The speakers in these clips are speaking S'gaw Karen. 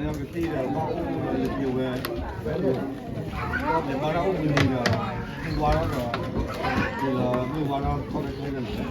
ကသံၣ်ဒီးဘၣ်အိၣ်မူဒီးယက့ၤဝဲ, ဒီးမ့ၢ်ဘၣ်တၢ်အိၣ်မူန့ၣ်ဒီး မ့ၢ်ဝါထီၣ်ဒီး က့ၤလီၤမ့ၢ်ဝါထီၣ်ထီၣ်တၢ်ခဲလၢာ်န့ၣ်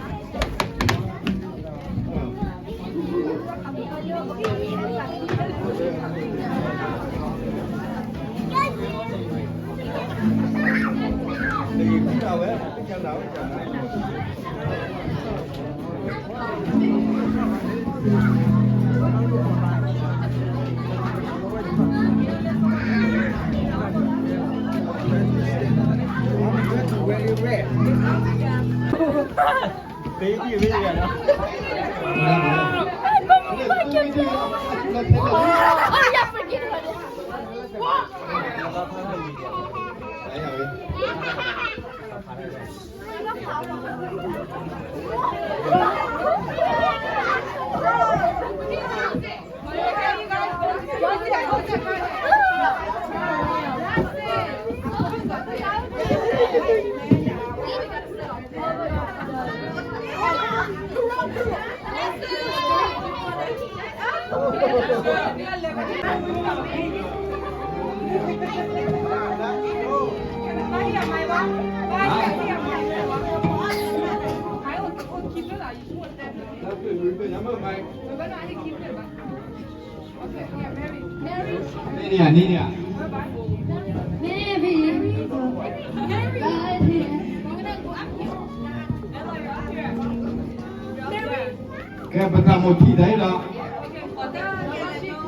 ကဲ ပတၢ်မိၣ်ထံၣ်တၢ်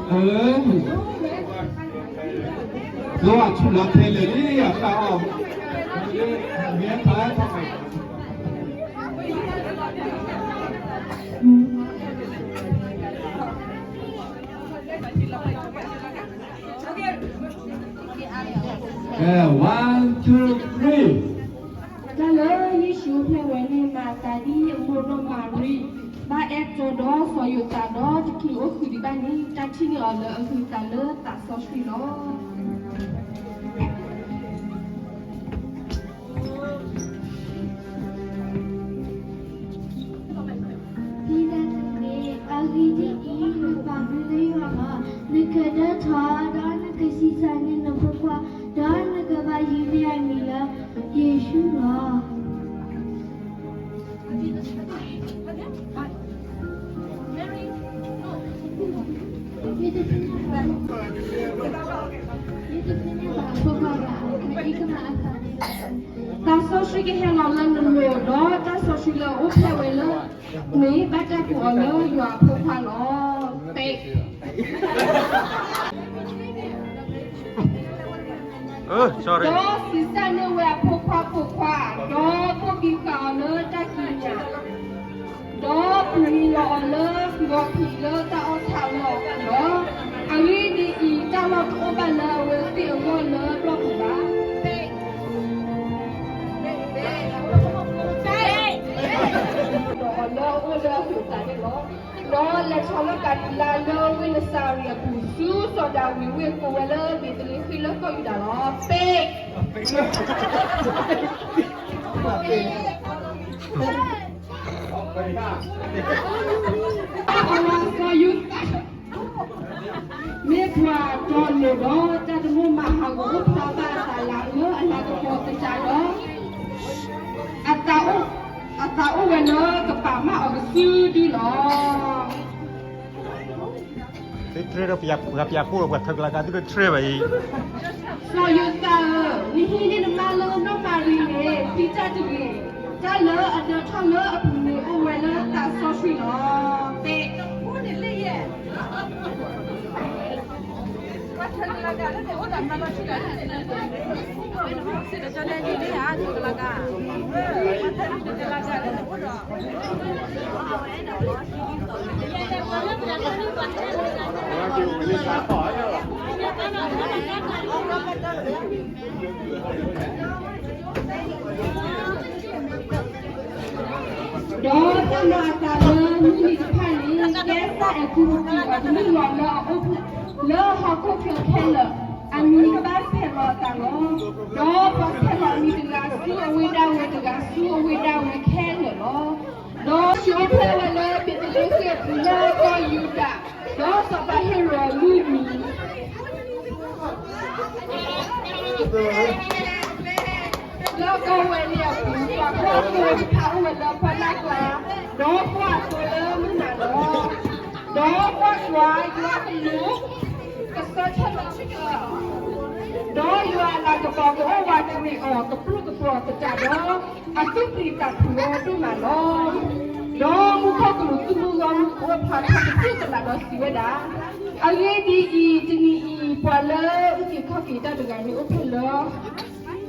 အံၤဒီး, လီၤအဆူၣ်လီၤခဲလၢာ်လံ အတၢ်အီၣ်, မ့ၢ်ထါထါ one, two, three. တၢ်လၢယ့ၣ်ၡူးဖျဲဝဲန့ၣ် မၤသးဒ်အမိၢ်ဒီးမၤရံ ဘၣ်အဲၣ်တီဒီးစီၤယိၤသးဒီးတချုးအိၣ်ဃုာ်ဒံးဘၣ်န့ၣ် တၢ်ထံၣ်န့ၢ်အီၤလၢအဟုးသးလၢသးစီဆှံလီၤ. ဖံဒၣ်တမ့ၢ် အဂ့ၢ်ဒ်အံၤ, နပာ်ဘျုးလၢယွၤလီၤ. နကဒၢထီၣ်, ဒီးနကဆံးစၢ်န့ၢ်နဖိခွါ, ဒီးနကဘၣ်ယုၢ်န့ၢ်အမံၤလၢ ယ့ၣ်ၡူးလီၤ. သးစီဆှံကဟဲလီၤလၢနလိၤ, ဒီးတၢ်စီဆှံလၢအအိၣ်ဖျဲၣ်ဝဲလၢနလိၤ ဘၣ်တၢ်ကိးအီၤလၢယွၤအဖိခွါလီၤ. ဒီးဆံးစၢ်န့ၢ်ဝဲအဖိခွါဖိခွါ, ဒီးကိးက့ၤဃာ်အီၤလၢတၢ်ကံးညာ်, ဒီးပူၤလီၤအီၤလၢဂီၤဖံးလၢတၢ်အီၣ်ဆၣ်အလီၢ်လီၤ. အဂ့ၢ်ဒ်အံၤ, တၢ်လီၢ်တအိၣ်ဘၣ်လၢအဝဲသ့ၣ်အဂီၢ်လၢဘျီၣ်ပူၤဘၣ်. ဒီးအီၤလၢအအိၣ်လၢအဟုးအသးန့ၣ်လီၤ. ဒီးလဲၤထီၣ်လၢကၤလံၤလါလၢဝ့ၢ်နစၤရ့းအပူၤ ဆူစီၤဒၤဝံးဝ့ၢ်ကိးဝဲလၢဘ့းသလ့ဃ့ၣ်လၢကီၢ်ယူဒၤလီၤ. ပ့ၢ် စီၤယိၤသး မ့ၢ်ပှၤတီလိၤဒီး တၢ်တမိၣ်မၤဟးဂီၤအိၣ်ဖျါဘၣ်အသးလၢအလၤကပီၤကစၢ်ဒီး အသးအိၣ်ဝဲလၢကပာ်မၢ်အီၤကစုဒုလီၤ. သုတြဲဒီးပှၤပၢ်ပူၤဒီးပှၤထၢကလၤကါ သုတတြဲဘၣ်အံၤ. စီၤယိၤသးဧၢ, နဟံးန့ၢ်နမါလၢနီၢ်မၤရံန့ၣ် ဖံးတၢ်တဂ့ၤ. တၢ်လၢအဒၢထီၣ်လၢအပူၤန့ၣ် အိၣ်ဝဲလၢသးစီဆှံလီၤ. ပ့ၢ် ဒီးတၢ်မၤအသးလၢမုၢ်နံၤတဖၣ်န့ၣ် ကဲစၢ်အဲၤကူပတူးအကလုၢ်လီၤလၢအအိၣ်လၢဟီၣ်ခိၣ်ချၢခဲလၢာ်, အမံၤကဘၣ်ဆဲးလီၤအသးလီၤ. ဒီးပှၤဆဲးလီၤအမံၤတဂၤဆူအဝ့ၢ်ဒၣ်ဝဲ, တဂၤဆူအဝ့ၢ်ဒၣ်ဝဲခဲလၢာ်လီၤ. ဒီးယ့ၣ်ၡူးအိၣ်ဖျဲၣ်ဝဲလၢဘ့းသလ့ဃ့ၣ်အပူၤလၢကီၢ်ယူဒၤ, ဒီးစီၤပၤဟ့ၤရိာ်မုၢ်နံၤ လၢကီၢ်ဝဲန့ၣ်အပူၤ ပှၤကွၢ်သိတဖၣ်အိၣ်ဝဲလၢပှၢ်လၢ်ကျါ, ဒီးကွၢ်သိလၢမုၢ်နၤလီၤ. ဒီးကွၢ်ကွၢ်, ယွၤကလူး ကဆၢထၢၣ်လီၤဆၢကၢ, ဒီးယွၤအလၤကပီၤကအိၣ်ဝးတရံးအီၤ ကပြုၢ်ကပြီၤသတးဒီး အသူၣ်ပျံၤသးဖုးဝဲဒိၣ်မးလီၤ. ဒီးမူခိၣ်ကလူးသုးမုၢ်ဂီၢ်မုၢ်အိၣ်ဖျါထီၣ်ကသုၣ်ကလးဒီးစံးဝဲဒၣ်, အဂ့ၢ်ဒ်အံၤ, တနံၤအံၤ ပှၤလၢအုၣ်က့ၤ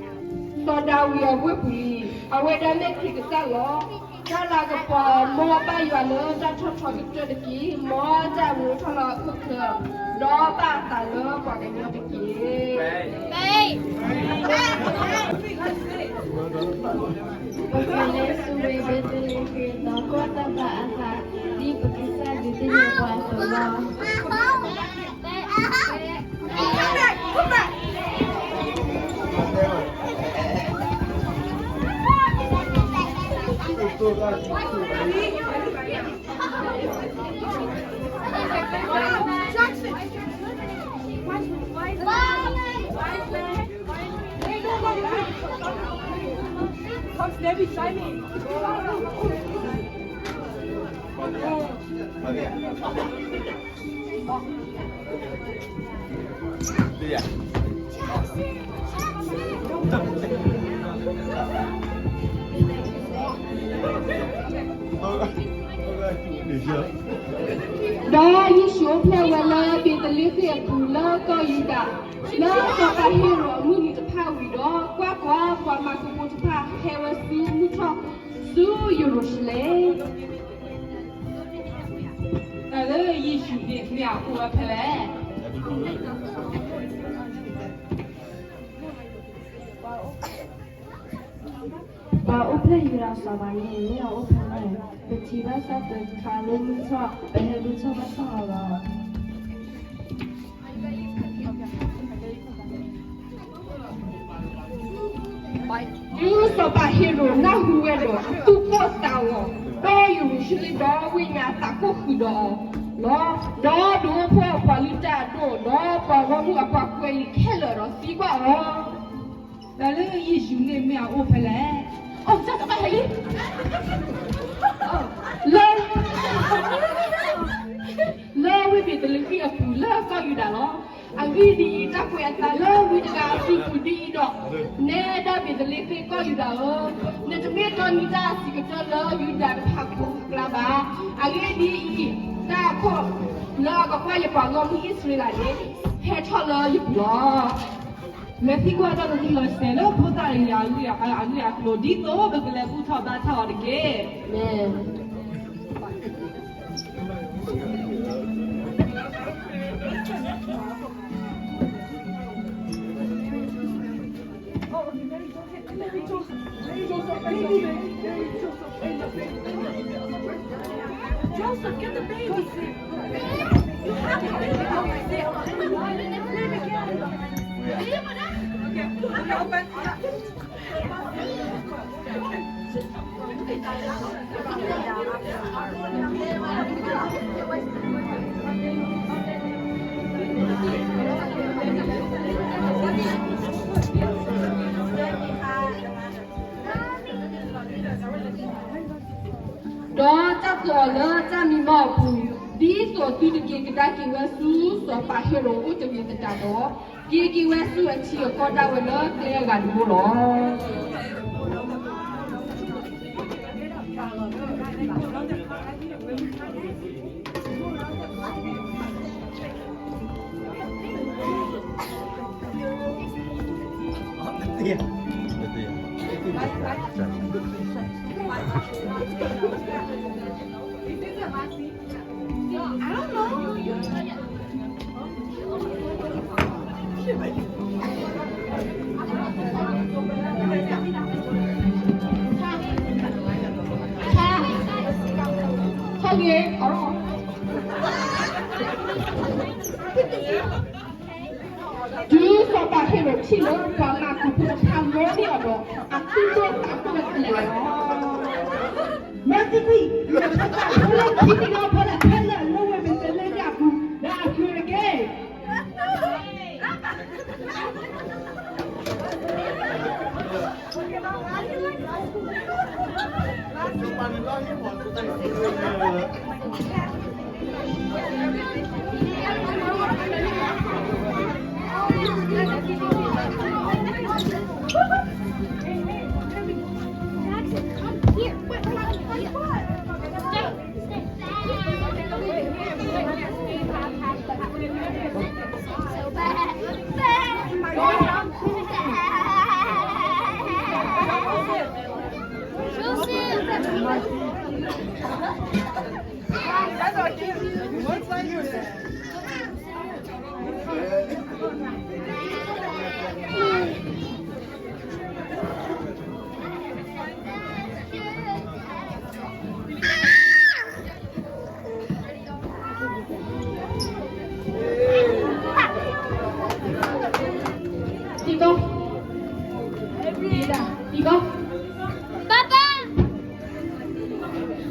ခီၣ်က့ၤတၢ်တဂၤန့ၣ်အိၣ်ဖျဲၣ်လၢ စီၤဒၤဝံးအဝ့ၢ်ပူၤလံ. အဝဲဒၣ်မ့ၢ်ခရံာ်ကစၢ်လီၤ. တၢ်လၤကပီၤ မ်ဘၣ်ယွၤလၢတၢ်ထီၣ်ထီကတၢၢ်တက့ၢ်. မ်တၢ်မူထီၣ်လၢအခိၣ်ချၢ, ဒီးဘၣ်အသးလၢပှၤကညီတက့ၢ်. ပကလဲၤဆူဝ့ၢ်ဘ့းသလ့ဃ့ၣ် ဒီးကွၢ်တၢ်ဘၣ်အသး ဒ်ပကစၢ်ဒုးသ့ၣ်ညါပှၤအသိးလီၤ. ဒီးယ့ၣ်ၡူးအိၣ်ဖျဲၣ်ဝဲလၢဘ့းသလ့ဃ့ၣ်အပူၤလၢကီၢ်ယူဒၤ, လၢစီၤပၤဟ့ၤရိာ်အမုၢ်နံၤတဖၣ်ဝံၤဒီး, ကွၢ်ကွၢ်, ပှၤမၤကပူၤတဖၣ်ဟဲဝဲဆူမုၢ်ထီၣ် ဆူယရူၤၡလ့ၣ်. တၢ်လၢယ့ၣ်ၡူးန့ၣ်မ့ၢ်အအိၣ်ဝဲဖဲလဲၣ်. ပှၤအိၣ်ဖျဲၣ်ယူဒၤစီၤပၤန့ၣ် မ့ၢ်အအိၣ်ဖဲလဲၣ်. ပထံၣ်ဘၣ်ဆၣ်သၢခါလၢမုၢ်ထီၣ် ပဟဲမုၢ်ထီၣ်ဘၣ်ဆၣ်အီၤလီၤ. တုၤစီၤပၤဟ့ၤရိာ်နၢ်ဟူဝဲဒီး အသူၣ်ကိၢ်သးဂီၤ, ဒီးယရူၤၡလ့ၣ်ဒီဝ့ၢ်ညါသးကိၢ်ဃုာ်ဒီးအီၤလီၤ. ဒီးဒူဖိအပှၤလုၢ်တၢ်အဒိၣ် ဒီးပှၤဂီၢ်မုၢ်အပှၤကွဲးလံာ်ခဲလၢာ်ဒီးသံကွၢ်အီၤ, တၢ်လၢယ့ၣ်ၡူးန့ၣ်မ့ၢ်အအိၣ်ဖဲလဲၣ်. အိၣ်ဖဲလဲၣ်. လၢဝ့ၢ်ဘ့းသလ့ဃ့ၣ်အပူၤလၢကီၢ်ယူဒၤလီၤ. အဂ့ၢ်ဒ်အံၤ, တၢ်ကွဲးအသးလၢဝံတဂၤအစုပူၤဒ်အံၤဒီး, နဲဒၣ်ဘ့းသလ့ဃ့ၣ်ကီၢ်ယူဒၤဧၢ, နတမ့ၢ်တီနံၤတၢ်စံးကတၢၢ်လၢယူဒၤတဖၣ်ကိးအကျါဘၣ်. အဂ့ၢ်ဒ်အံၤ, တၢ်အခိၣ်လၢအကကွၢ်ယပှၤဂီၢ်မုၢ်အံၣ်စရ့လးန့ၣ် ဟဲထီၣ်လၢယပူၤလီၤ. လဲၤသံကွၢ်တၢ်လီၤတံၢ်လီၤဆဲးလၢဖိသၣ်တဂၤအဂ့ၢ်အကျိၤ ဒ်သိးပကလဲၤဘူၣ်ထီၣ်ဘါထီၣ်အီၤတက့ၢ်. ဒီးတၢ်သိးအီၤလၢတၢ်မံမီၢ်အပူၤ, ဒ်သိးသုတက့ၤကဒါက့ၤဝဲဆူစီၤပၤဟ့ၤရိာ်အိၣ်တဂ့ၤသတးဒီး, က့ၤက့ၤဝဲဆူအထံအကီၢ်ဒၣ်ဝဲလၢကျဲအဂၤတဘိလီၤ. တုၤစီၤပၤဟ့ၤရိာ်ထံၣ်လၢပှၤမၤကူးဖိတဖၣ်လီန့ၢ်အီၤဒီး, အသူၣ်ဒိၣ်သးဒိၣ်ဝဲဖဲလဲၣ်လီၤ. မ့ၢ်သံကွံာ်, နဖိသၣ်ဖိလၢခံန့ၣ်ဒီးဖီလာ်ခဲလၢာ်လၢဝ့ၢ်ဘ့းသလ့ဃ့ၣ်အပူၤ ဒီးအဃုာ်တက့ၢ်. Tiko. Tiko. Papa.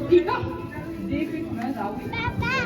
Tiko. Papa.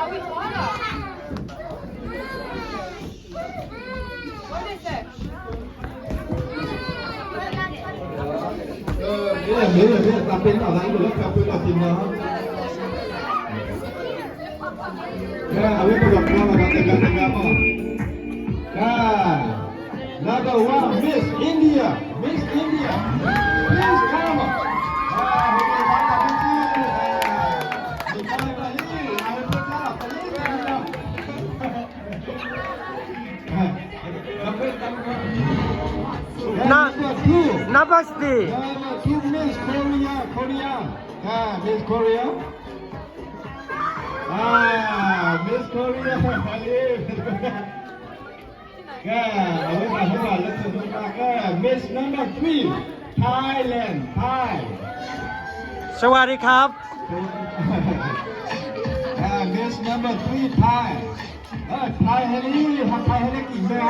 မ့ၢ်မ့ၢ်တၢ်ပ့ၤနီၣ်သး အံၤလၢတၢ်ပ့ၤနီၣ်တံၢ်နီၢ် အဝဲပကကွၢ်လီၤတဂၤတဂၤတဂၤမး. Number one, Miss India, Miss India, please come. န Namaste. Number two, Miss Korea, Korea. Ah, Miss Korea. Ah, Miss Korea. Yeah, Miss number three, Thailand, Thai. สวัสดีครับ Ah, Miss number three, Thai. Ah, Thai ဟဲလံ, ဟး Thai ဟဲလၢကံၢ်မဲ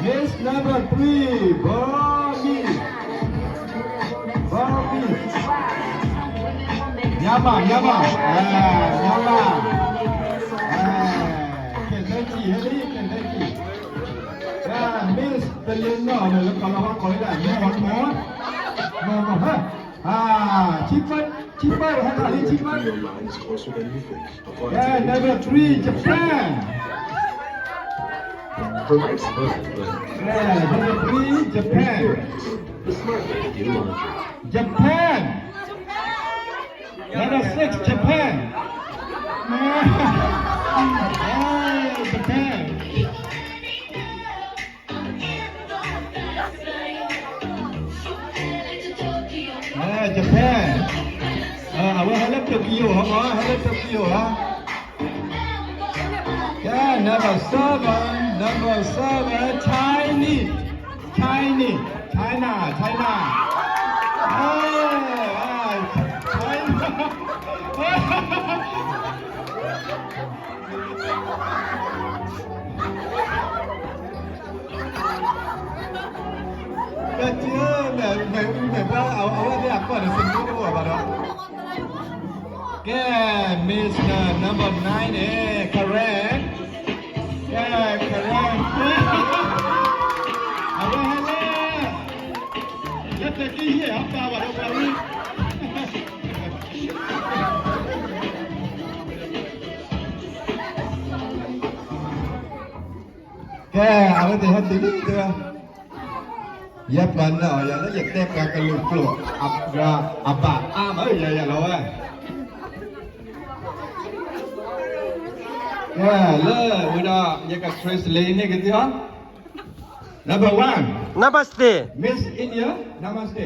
Miss number three, Bobby. Bobby. Myanmar, Myanmar. Ah, Myanmar. Ah, Kentucky, ဟဲလံ Kentucky. Ah, Miss တလ့နီၢ် လၢကီၢ်လီၤဝါကီၢ်လၢ မ့ၢ်မ့ၢ် မ့ၢ်မ့ၢ် ဟဲ Ah, cheaper, cheaper, ဟဲခါလံ cheaper. Yeah, number three, Japan. Yeah, number three, Japan. Japan. Number six, Japan. Yeah, Japan. Japan. အဝဲဟဲလၢ Tokyo ဟီ ဟဲလၢ Tokyo ဟီ. Yeah, number seven, number seven, Chinese, Chinese, China, China. Ah, ah, China. ကဲ မ့ၢ် မ့ၢ် မ့ၢ် အဝဲသ့ၣ်အကီၢ်န့ၣ် စံးဘျုးတအိၣ်ဘၣ်ဒီး ကဲ Miss number nine န့ၣ် Karen. ကဲ Karen. အဝဲဟဲလၢ လၢတကံၢ်ယဲၢ် အပာ်ဘၣ်ဒီးပှၤဝံၤ ကဲ အဝဲသ့ၣ်ဟဲတုၤလံတဲဝဲ, ယပှၤနၢ်အီၤ ယၤလၢယတဲပှၤကလုာ်ကျိာ် အဘၣ်အါမး ယၤယၤလီၤဝဲ. ကဲ လၢဝဲဒီး ယက translate န့ၢ်က့ၤသုအီၤ. Number one. Namaste. Miss India, namaste.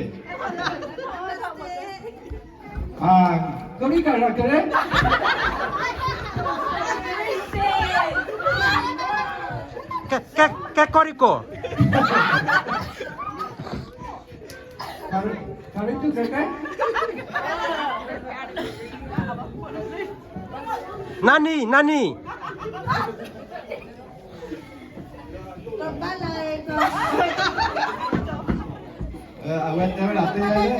ကရံကရကရ ကဲ ကဲ ကဲ ကီၢ်ရံၣ်ကိၢ် ကရံတုကဲကဲ နါနံၤ နါနံၤ အဝဲတဲဝဲဒၣ်တဲလၢ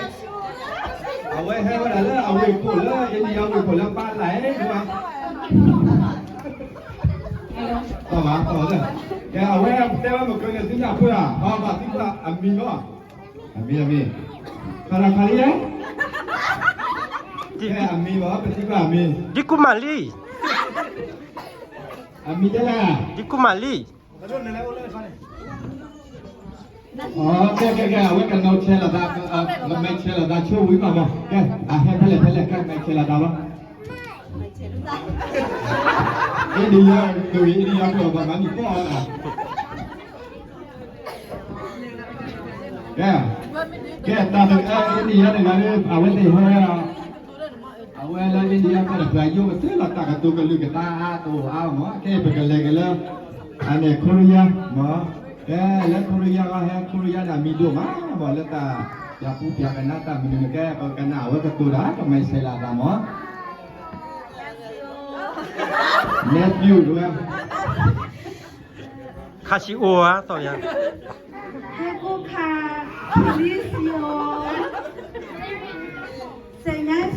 အဝဲဟဲဝဲဒၣ်လၢအဝ့ၢ်ခိၣ်လၢ India ဝ့ၢ်ခိၣ်လၢ ပၢ်လၢ် အဲၣ်ဒိး တီၢ်ဘၣ် တီၢ်လၢ ကဲ အဝဲတဲဝဲမ့ၢ်ကန့ၣ် သုညၣ်ဖုဧါ ဟီ ဘၣ်သံကွၢ်အမံၤလီၤ အမံၤ အမံၤ ခါလီၤခါလံ ကဲ အမံၤဘၣ် ပသံကွၢ်အမံၤ ဒ်ကူမၤလံ အမံၤတဲလဲၣ် ဒ်ကူမၤလံ ကဲ ကဲ ကဲ အဝဲကနီၤဆဲးလိာ်သး ကမဲာ်ဆဲးလိာ်သးဆိဝံၤမးမး ကဲ အဟဲဖဲလဲၣ်ဖဲလဲၣ် ကဲ မဲာ်ဆဲးလိာ်သးလီၤ India ကရံၣ် India ကရံၣ် ပှၤမၤနံၣ်ပီၢ်အီၤ ကဲ ကဲ တၢ်တဂၤ India တဂၤန့ၣ် အဝဲသ့ၣ်ဟဲ အဝဲလၢ India ကီၢ်တပၤ ယိၣ်ကသ့လီၤတၢ်ကတိၤကလုၢ်ကထါအါတအိၣ်အါမး ကဲ ပကလဲၤက့ၤလၢ အန့ၣ် Korea မး ကဲ လၢ Korea ဟဲ Korea န့ၣ် အမံၤဒိၣ်မး ဘၣ်လၢတၢ် ပျၢ်ပူၤပျၢ်ကနၣ်တၢ်မနုၤမနုၤ ကဲ ပကနၣ်အဝဲကတိၤတၢ် ကမဲာ်ဆဲးလိာ်သးမး nephew တဝဲ ခါဆံအိၣ်ဧါ သီၣ်ယါ ဟဲကိၣ်ခါ ဖလံစံအိၣ် စဲညါဆံအိၣ်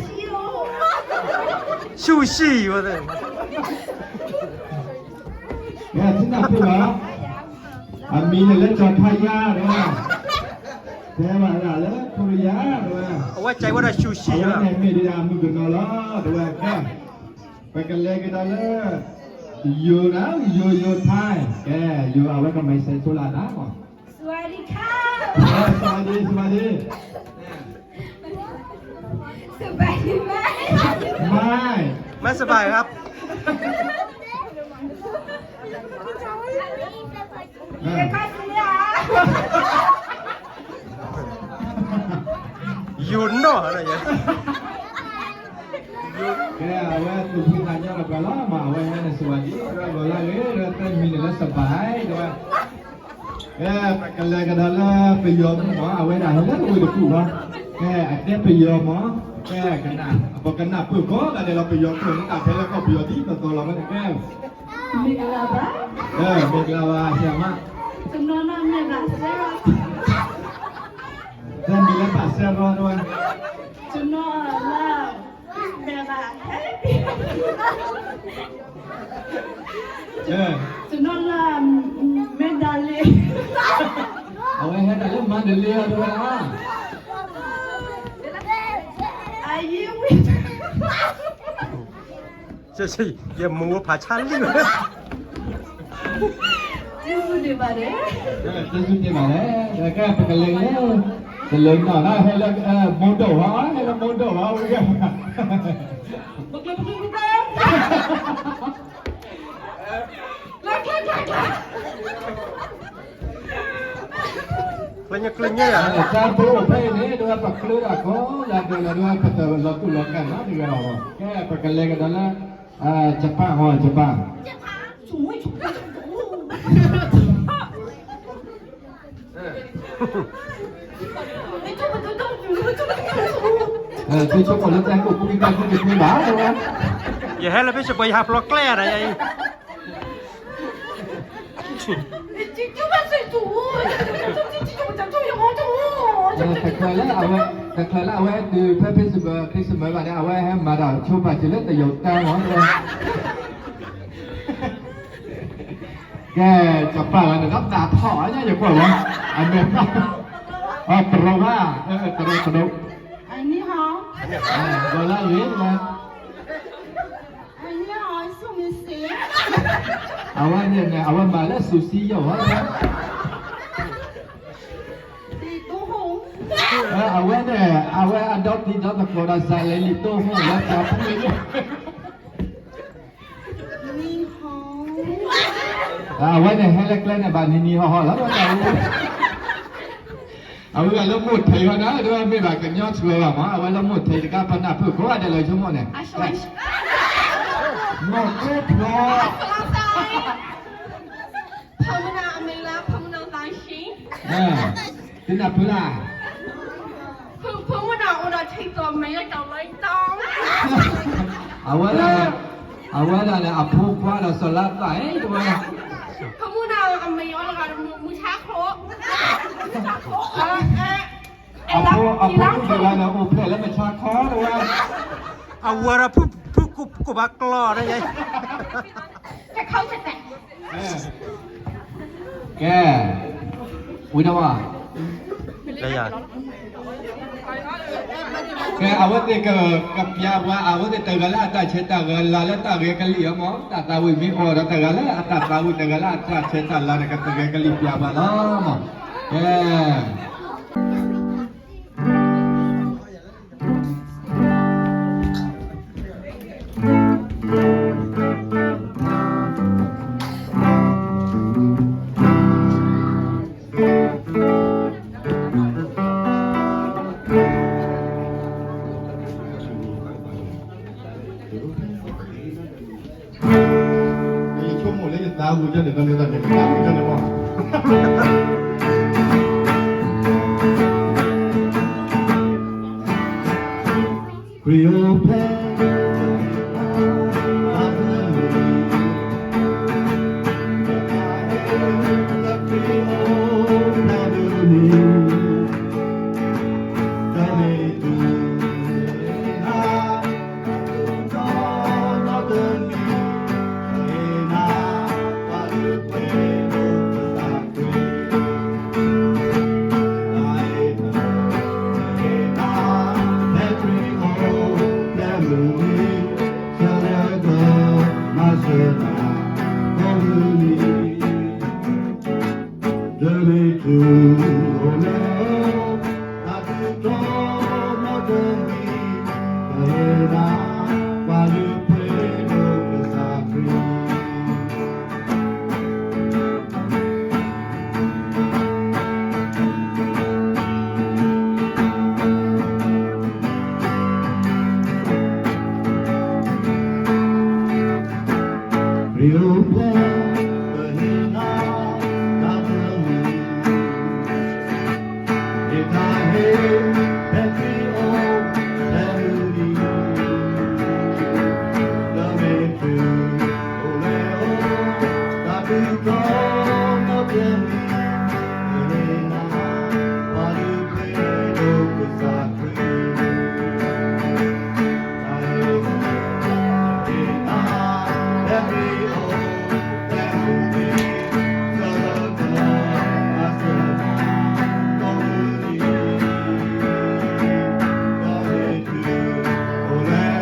ဆူၣ်ဆံၣ်ဝဲသ့ၣ် ကဲ ထံနၢ်ဖုလီၤ, အမံၤန့ၣ်လၢကၠီၤထါယါတဲဝဲ, တဲဘၣ်ဒၣ်လၢခိရံယါတဲဝဲ, အဝဲကဲဝဲဒၣ် sushi အဝဲန့ၣ်မ့ၢ်ဒၣ်အမုၣ်ကနီၤလီၤ တဲဝဲ, ကဲ ပကလဲၤကဒီးလၢ ယိၤနၤ ယိၤ ယိၤထါ, ကဲ ယိၤအဝဲကမၤစဲး ဆိုလာ်နၤ สวัสดีค่ะ สวัสดี สวัสดี สบายดีไหม ไม่ ไม่สบายครับ เดี๋ยวก็ซื้ออ่ะ ယိၤနီၢ် ကဲ အဝဲသူၣ်ဖှံသးညီဒီးပှၤလီၤမး အဝဲဟဲန့ၣ် สวัสดี တဲဝဲ လီၤလၢအဂ့ၤ တဲမံၤန့ၣ်လၢ สบาย တဲဝဲ ကဲ ပကလဲၤကဒီးလၢပယီၤမး အဝဲဒၣ်ဟဲလၢဝ့ၢ်တကူၣ်ဘၣ်, ကဲ အတဲပယီၤမး, ကဲ ကနၣ် ပကနၣ်ပၢၢ်ကိးဂၤဒဲးလီၤ ပယီၤခိၣ်န့ၣ်တၢ်ထဲလၢကီၢ်ပယီၤဒ်သိးသိးလီၤဝဲန့ၣ် ကဲ မင်္ဂလာပါ မင်္ဂလာပါ ဆရာမ ကျွန်တော်နာမည်က ဆရာ တဲမံၤလၢဘၣ်စဲရီတဲဝဲ, ကျွန်တော်နာမည်က Happy ကျွန်တော်နာမည် မင်းဒါလေး အဝဲဟဲတၢ်လၢမန္တလေးတဲဝဲ, အရေးဝေး ယမူဖးဆါလံ ကျေးဇူးတင်ပါတယ် ကျေးဇူးတင်ပါတယ် ကဲ ပကလဲၤလၢ တလဲၤနီၢ်နၤ ဟဲလၢ မိၢ်ဒိၣ်ဟီ ဟဲလၢမိၢ်ဒိၣ်ဟီ ဝံၤကဲ ပကလဲၤပကလဲၤ ကျၢၤညါကျၢၤညါယၤ တၢ်ပအိၣ်ဖဲအံၤန့ၣ် ဒ်ဝဲပကျၢၤတၢ်ကိးဂၤဒဲးလီၤ ဒ်ဝဲပတလီၤတူာ်လီၤကာ်နီတဂၤဘၣ် ကဲ ပကလဲၤကဒီးလၢ Japan ဟီ Japan သုဆိကမိၣ်လၢတၢ်ကိၢ်ပူၤကတၢၢ်ကတၢၢ်ဘၣ် ယဟဲလၢဖဲစပီယဟးဖျိးကျဲယၤ တချုးလၢအဝဲ တချုးလၢအဝဲတုၤဖဲ Christmas Christmas ဘၣ်န့ၣ် အဝဲဟဲမၤတၢ်ဆိပာ်စၢၤလၢတယိၤတၢ်မး ကဲ ကပာ်လီၤန့ၣ် ဒီးတၢ်ထီၣ်အါညါ ယကွၢ်လီၤ အမဲာ် အတရီဘၣ် တရီတရီ အနံၤဟီ လီၤလၢအဂ့ၤ အနံၤဟီ ဆူမ့ၢ်စ့ အဝဲန့ၣ်န့ၣ် အဝဲမၤလၢ sushi ယီၤဝဲ အဝဲန့ၣ် အဝဲအဒီတံၤဒီသကိးဒီး စးလဲၤလံာ်တိၢ်ဟိၣ်လၢပှၤဖုန့ၣ် အဝဲန့ၣ်ဟဲလၢကျဲန့ၣ်ဘၣ်နံၤနံၤဟီဟီလီၤ အဝဲဂၤလၢမိၢ်ထံးဝဲဒၣ် ဒ်ဝဲမ့ၢ်ဘၣ်ကညီဆှၢဘၣ်မး အဝဲလၢမိၢ်ထံးတခါ ပနၢ်ဖုၣ်ကိးဂၤဒဲးလီၤ ဆိကမိၣ်န့ၣ် မိၢ်ကိးဖျိ ဖမနၤအမ့ၢ်လၢ ဖမနၤသးဆံ သုနၢ်ဖုလၢ ဖုဖုမနၤအိၣ်ဒီးထံသိးမဲလၢကဝဲတီ အဝဲဒၣ် အဝဲဒၣ်န့ၣ် အဖိခွါဒီးစီၤလါသး တဝဲ ဖုမနၤအမ့ၢ်အီၤလၢဂၤမုၢ်ဆါခီ အဖိ အဖိမုၣ်တဂၤန့ၣ် အိၣ်ဖျဲၣ်လၢမုၢ်ဆါခီ တဝဲ အဝဲဒီးဖု ဖုကိးဘၣ်ကျီၢ် ကဲ ဝံၤဒီးဝဲ ကဲ အဝဲသ့ၣ်က ကပျးပှၤ အဝဲသ့ၣ်တဂၤလၢအတၢ်ဆဲးတၢ်ဂဲၤ လၤလၢတၢ်ဂဲၤကလံၣ်အမး တၢ်သးဝံၣ်မ့ၢ်အိၣ်ဒီးတဂၤလၢအတၢ်သးဝံၣ် တဂၤလၢအတၢ်ဆဲးတၢ်လၤန့ၣ် ကတဂဲၤကလံၣ်ပျးပှၤလီၤမး ကဲ ယဆိကမိၣ်လၢယသးဝံၣ်တၢ်န့ၣ် တၢ်န့ၣ် တၢ်န့ၣ် ယသးဝံၣ်တၢ်န့ၣ်မး ခရံာ်အိၣ်ဖျဲၣ် ခရံာ်အိၣ်ဖျဲၣ်ဒိၣ်န့ၣ် တၢ်န့ၣ်တူၢ် ပှၤပှၤ ပဟ့ၣ်နၤတၢ်ဘျုးမုာ်, ဟ့ၣ်တၢ်ဟ့ၣ် ဖဲခရံာ်အိၣ် ဖဲမုၢ်နံၤ, လၢမ့ၢ်သုအိၣ်လဲၣ်အိၣ်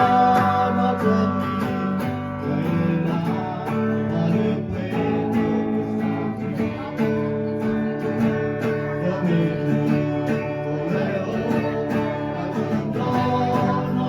တၢ်သူၣ်ထီၣ်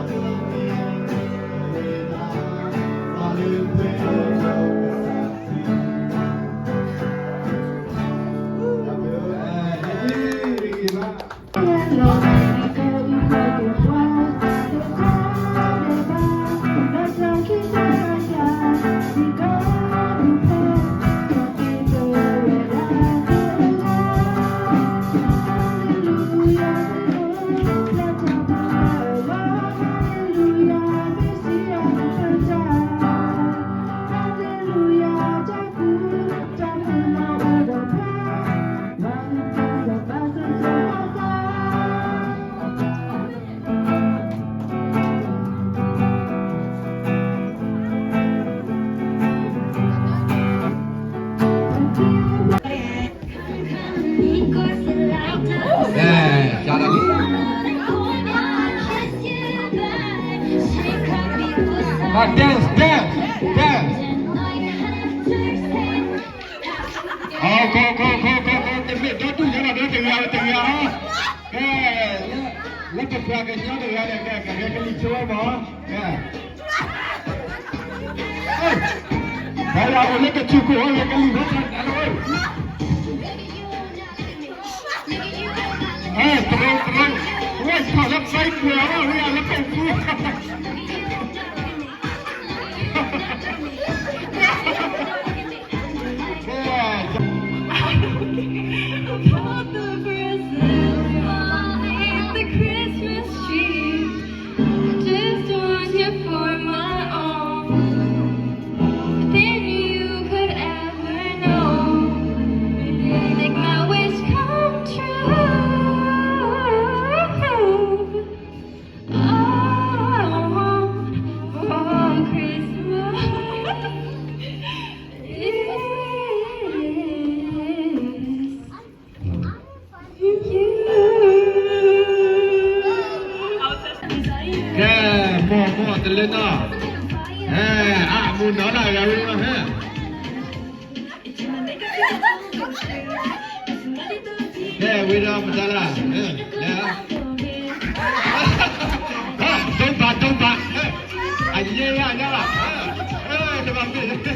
နီၣ်ပျဲမံၤ, ပဟ့ၣ်နၤ ပှၤလုၢ်ပှ့ၤဒိၣ်ကစၢ်ခရံာ် Dance, dance, dance. တမ့ၢ်ဒီဒူၣ်ညါဘၣ် ဒီတဂၤဝဲတဂၤဟီ, ကဲ, လၢပပှၤကညီတဂၤန့ၣ် ကဂဲၤကလံၤဆိဝဲမး, ကဲ, ပှၤလၢအိၣ်လၢကဆူၣ်ခိၣ်အံၤ ဂဲၤကလံၤဝဲတဂၤလီၤ. တရံးတရံး, ဝဲဆီၣ်လၢပှၤပှဲၤအီၤ ဝဲလၢပပူၤ Put the presents behind the Christmas tree. I just want you for my own. Then you could ever know. Make my wish come true. All I want for Christmas is you. ကဲ, မိၢ်မိၢ်တလၢနီၤ, အမူနီၤလၢအဂၤဝံၤနီၤ, ကဲဝံၤဒီးမတၤလၢ်, ဒိဘၣ်ဒိဘၣ်, အယဲၢ်ညါဘၣ်, တဘၣ်မ့ၢ် ဒိဘၣ်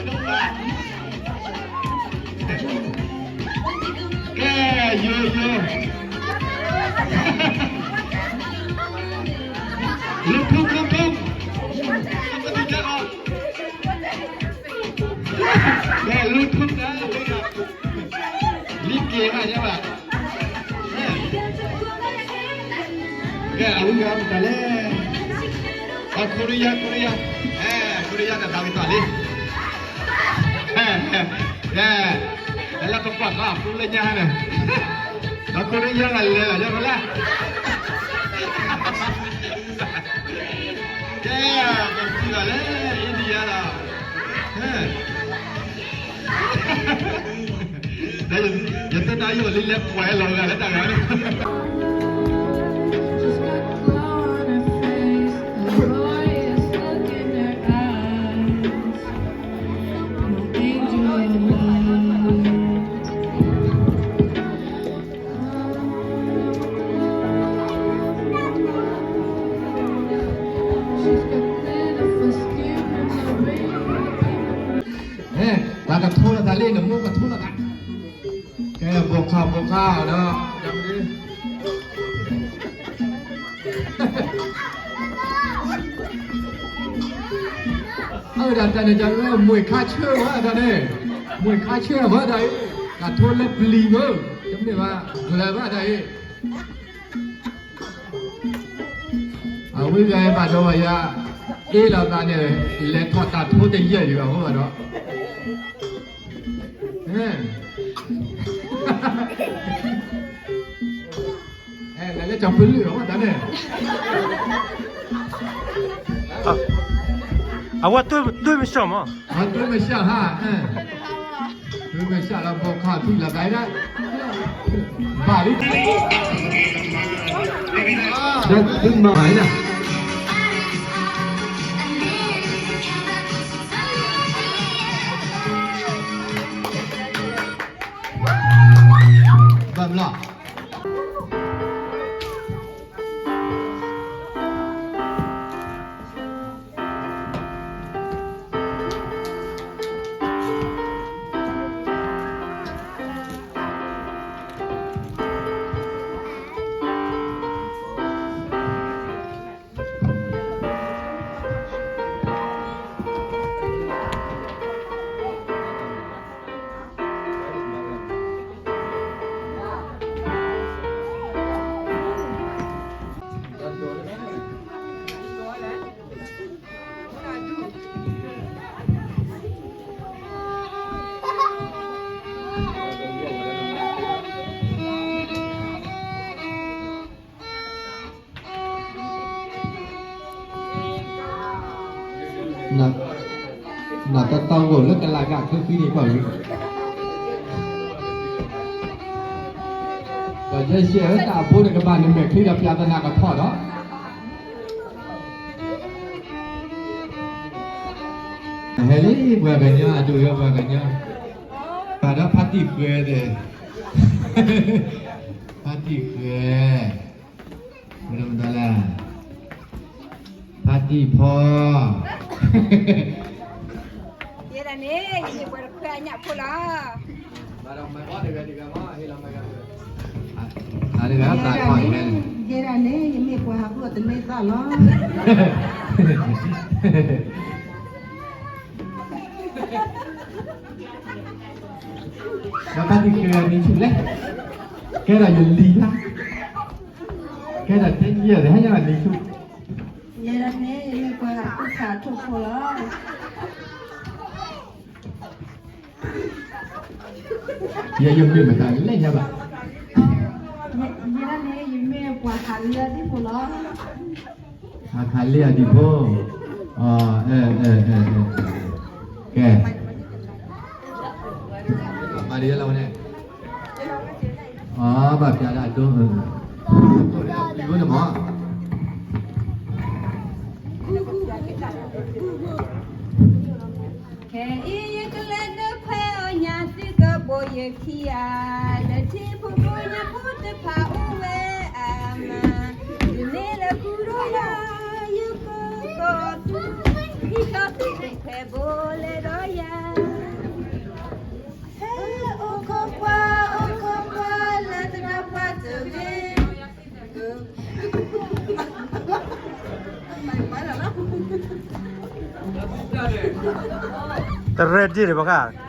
ဒိဘၣ်, ကဲ, ယိယိ, လူၤထူလူၤထူ, ကဲ, လူၤထူတၢ်, လံက့ၤဘၣ်ယဲဘၣ်, ကဲ, အဝံဂၤမတၤလဲၣ်, ခိရံယါ ခိရံယါ, ခိရံယါတၢ်သးဝံၣ်သးလံ, ကဲ, လၢပကွၢ်ဃီအပူၤလၢညါန့ၣ်, ဒီးခိရံယါဂၤလဲၤလီၤယဲဘၣ်လဲၣ်, ကဲ, ပစံးဘၣ်လၢ India လီၤ, ဒီးယတဲတၢ်ယိာ်လံလဲၤပှဲၤလီၤဂၤလၢတၢ်ဂၤန့ၣ် တၢ်ကထိလီၤသးလံ နမိၢ်ကထိလီၤသး, ကဲ, ဘိးခါဘိးခါဒီး, ကဲ, ဝဲဒၣ်တၢ်န့ၣ် တၢ်လၢမွဲၢ်ခါဆၢဝဲဒၣ်န့ၣ်, မွဲၢ်ခါဆၢဝဲဒၣ်အံၤ, တၢ်ထိလၢပျံၤမ့ၢ်, တမ့ၢ်ဘၣ်, ကျၢၤဘၣ်တၢ်အံၤ. အဝဲဂၤအံၤဘၣ်ဒီးဘၣ်ယၤ, အ့ၣ်လိာ်သးန့ၣ်, လဲၤထီၣ်တၢ်ထိတယဲၢ်ဒံးဘၣ်အဃိဘၣ်ဒီး, လဲၤလၢကၠီၤပလုၢ်အီၤတၢ်န့ၣ်, အဝဲတွၢ်မဆှးမး, တွၢ်မဆှးဟါ, တွၢ်မဆှးလီၤ ဘီခီၣ်ထံလီၤကါဒၣ်, ဘၣ်လံ, ဒီးသုမၤဘၣ်လံ, ဘၣ်ဘျီ နတၢ်တၢ်ဂီၢ်လၢကလၤဂာ်ချ့ချ့န့ၣ်ကွၢ်ဝဲ, ဒီးယဲၢ်ရှဲၣ်ဧၢ တၢ်အဖိန့ၣ်ကဘၣ်နမဲာ်ချံဒီးပျးသနာ်ကထီၣ်ဒီး, အဟဲလံ ပှၤကညီအဒိၣ်ယဲ ပှၤကညီ, ပာ်ဒီးဖါတံၢ်ဃဲၤသ့ၣ်, ဖါတံၢ်ဃဲၤ, မ့ၢ်မတၤလဲၣ်, ဖါတံၢ်ဖီ, ယဲဒၣ်န့ၣ် ယမ့ၢ်ပှၤတခွဲအညၣ်ဖိလီၤ. အတဂၤတဂၤမ့ၢ်ဟ့ၣ်လီၤမၤဂၤ, အတဂၤသးထီၣ်န့ၣ်, ယဲဒၣ်န့ၣ် ယမ့ၢ်ပှၤဟးဃုအီၤတန့ၢ်သၣ်လီၤ. ဒီးဖါတံၢ်ဃဲၤနံၤဆူၣ်လဲၣ်, ကဲဒီးယလံၤလၢ, ကဲဒီးတယဲၢ်ဒီးဟဲညါနံၤဆူၣ်, ယဲဒၣ်န့ၣ် ယမ့ၢ်ပှၤဟးဃုခးထိၣ်ဖိလီၤ. ယဲယမ့ၢ်မတၤလဲၣ်ညါဘၣ်, ယဲဒၣ်န့ၣ် ယမ့ၢ်ပှၤဟးလ့အီၤဒံဖိလီၤ. ဟးခးလ့အီၤဒံဖိ, အ, ကဲ, မၤဒ်လဲၣ်ဝဲန့ၣ်, အ, ဘၣ်ပျးဒၣ်ဒိ, ဝဲန့ၣ်မး ခဲအံၤယကလဲၤဒၢခွဲးအီၣ်ညၣ်သုကဘိယခံဂၤ, လၢထံဖိကီၢ်ဖိတဖၣ်အိၣ်ဝဲအါမး, ယမ့ၢ်လဲၤဃုာ်ဒီးယၤ, ယကကိးသု, ဟံးထီၣ်သုတခွဲးဘိလဲၤဒီးယၤ. ဟဲအိၣ်ခိးပှၤ, အိၣ်ခိးပှၤလၢသရၣ်ပှၤတဂ့ၤ. တရဲၣ်ဒံးဘၣ်ခါ, အ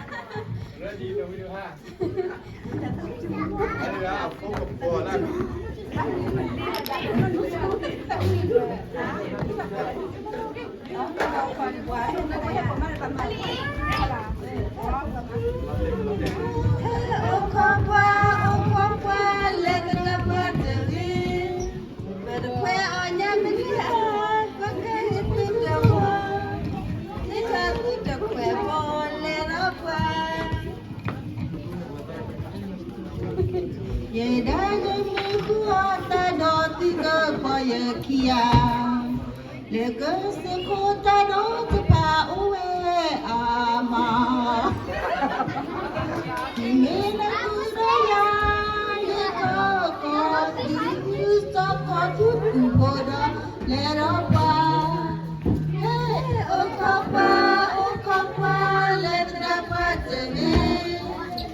ိၣ်ခိးပှၤ, အိၣ်ခိးပှၤလၢသရၣ်ပှၤတဂ့ၤ. ပတခွဲးအီၣ်ညၣ်မ့ၢ်ဧါ, ပကဟ့ၣ်သုတဝီ, ဟံးထီၣ်သုတခွဲးဘိလဲၤဒီးပှၤ. ယဲဒၣ်ယမ့ၢ်ဃုအီၣ်တၢ်ဒီးသုကဘိယခံဂၤ, လၢကစၢၢ်ခိၣ်တၢ်ဒီးတဖၣ်အိၣ်ဝဲအါမး, ယမ့ၢ်လဲၤဃုာ်ဒီးယၤ, ယကကိးသုစီၤခီၣ်ထူၣ်ကုၢ်ဖိဒီးလဲၤဒီးပှၤ. ဟဲအိၣ်ခိးပှၤ, အိၣ်ခိးပှၤလၢသရၣ်ပှၤတဂ့ၤ.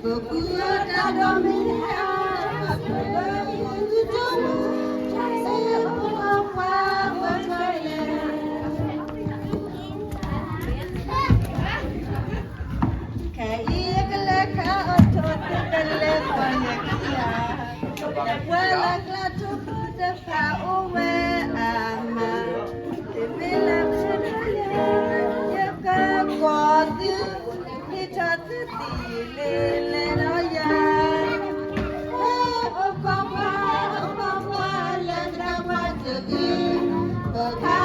ပဃုအီၣ်တၢ်ဒီးမ့ၢ်ဧါ, ပဃုအီၣ်တၢ်ဒီးမ့ၢ်ဧါ, ဟဲအိၣ်ခိးပှၤ, အိၣ်ခိးပှၤလဲၤ. တၢ်ဘျုး